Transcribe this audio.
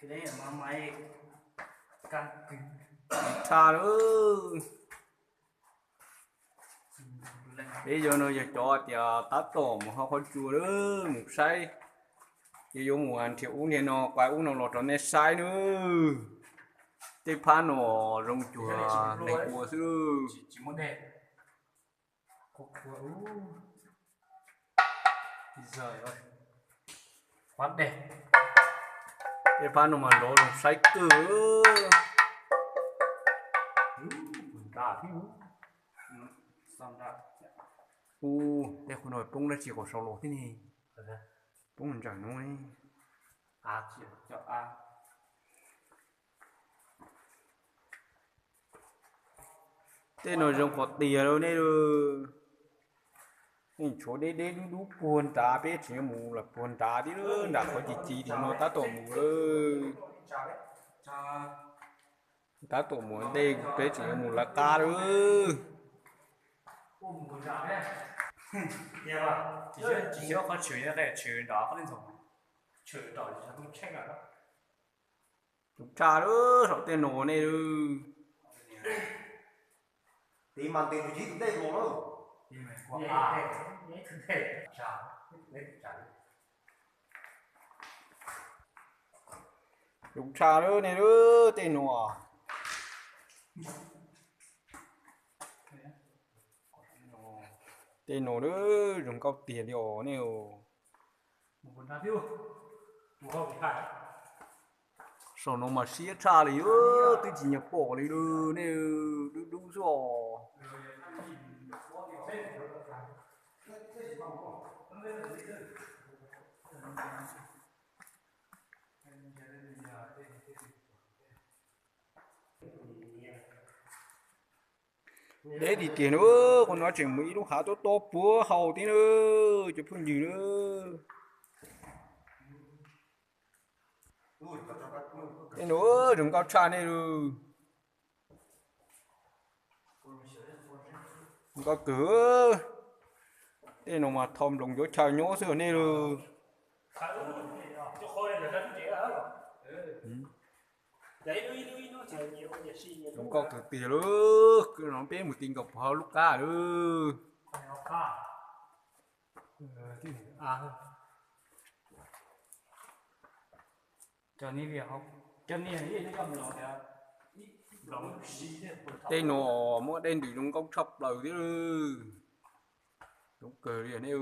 Tshaj lawm. Peb yog no yog cov tias tab tom mus hau qhov tsua lawm mus saib. Ces yuav mus nrhiav ub nrhiav no, quaj ub no los rau nej saib nawb. Tej phab no zoo cuag nqes ua xwb. Tej phab no mas nrov zoo saib kawg. Ub, tej qhov no poob dab tsi qhov saud los thiab ne. Poob ntsawm no ne. Tej no zoo qhov tiag lawm nej. Nej tshuav deb deb dub dub puag nrad, peb tseem yuav mus lawm puag nrad tib lawm, nram qhov ci ci tim no tab tom mus lawm. Tab tom mus ntej peb tseem yuav mus lawv qab lawm. Tus tshaj lawm saum tej no nej. Zoo tshaj lawm nej, tej no. Tej no zoo nkauj tiag li os nej. Saum no mas siab tshaj li, twb tsis nyiam pom li lawm nej, dub dub xwb os. Deb tiag tiag na, qhov no tseem mus ib lub hav tob tob puag hauv thiab na, cov phooj ywg na. Tej no zoo nkauj tshaj nej. Nkauj kawg. Tej no mas tho nploos yuav chaw nyob xwb nej lauj. Zoo nkauj kawg tiag lauj, no peb mus ti nkaus puag hauv lub qab lauj. Tej no muaj dej ntws zoo nkauj tshaj plaws thiab. Zoo kawg li nej.